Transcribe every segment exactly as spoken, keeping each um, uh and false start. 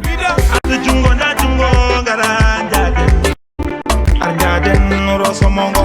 Arde jungo na jungo, ngara njaden. Arde njaden, roso mongo.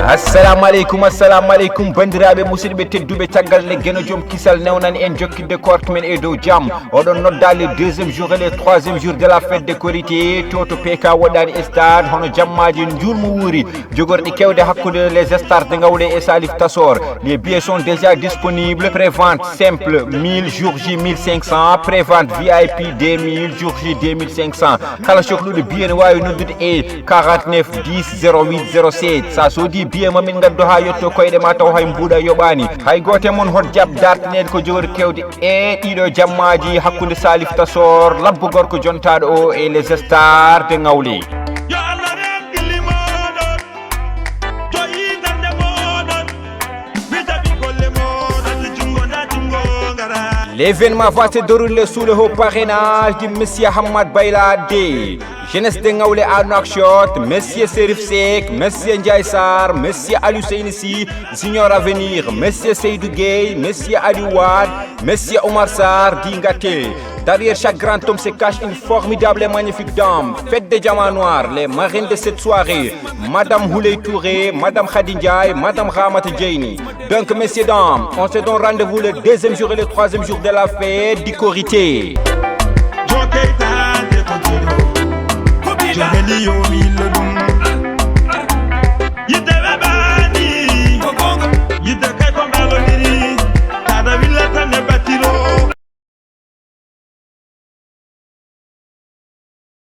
Assalamu aleykum, assalamu aleykum, banndiraaɓe musidɓe tedduɓe. Caggal nde Geno joom kisal newnani en jokkitde koorka men e dow jam, oɗon nodda le deuxième jour et le troisième jour de la fête de Korité to to P K woɗɗaani stade, hono jammaaji njurmo wuuri, jogorɗi kewɗe hakkunde les stars de Ngawle e Salif Tasor. Les billets sont déjà disponibles. Prévente simple mille, jour J mille cinq cents, prévente V I P deux mille, jour J deux mille cinq cents. Kala sohluɗo billet ne waawi noddude e quarante-neuf dix zéro huit zéro sept. Sa soodi billet ma, min ngaddu haa yetto koyɗe ma, taw hay mbuuɗa yoɓaani. Hay gooto e mon hot jaɓ dartineede ko jogori kewde e ɗiɗo jammaaji hakkunde Salif Tasor, labbo gorko jontaaɗo o, e les stars de Ngawle. Yo Allah reen gilli mooɗon, joyi darnde mooɗon, mi jaɓi golle mooɗon, jungo na jungo ngara. L'événement va se dérouler sous le haut parrainage de Monsieur Hamad Baylade, Jeunesse de Ngawle à Nouakchott, Monsieur Serif Seck, Monsieur Ndiaye Sarr, Monsieur Aliou Seyni Sy, Junior Avenir, Monsieur Seydou Gueye, Monsieur Aliou Wade, Monsieur Omar Sarr, Dingaté. Derrière chaque grand homme se cache une formidable et magnifique dame. Fête de Diamant Noir, les marraines de cette soirée, Madame Houley Touré, Madame Khady Ndiaye, Madame Ramata Dieyni. Donc, messieurs, dames, on se donne rendez-vous le deuxième jour et le troisième jour de la fête du Korité. Jokeytaade ko jiro. Jomeli yomi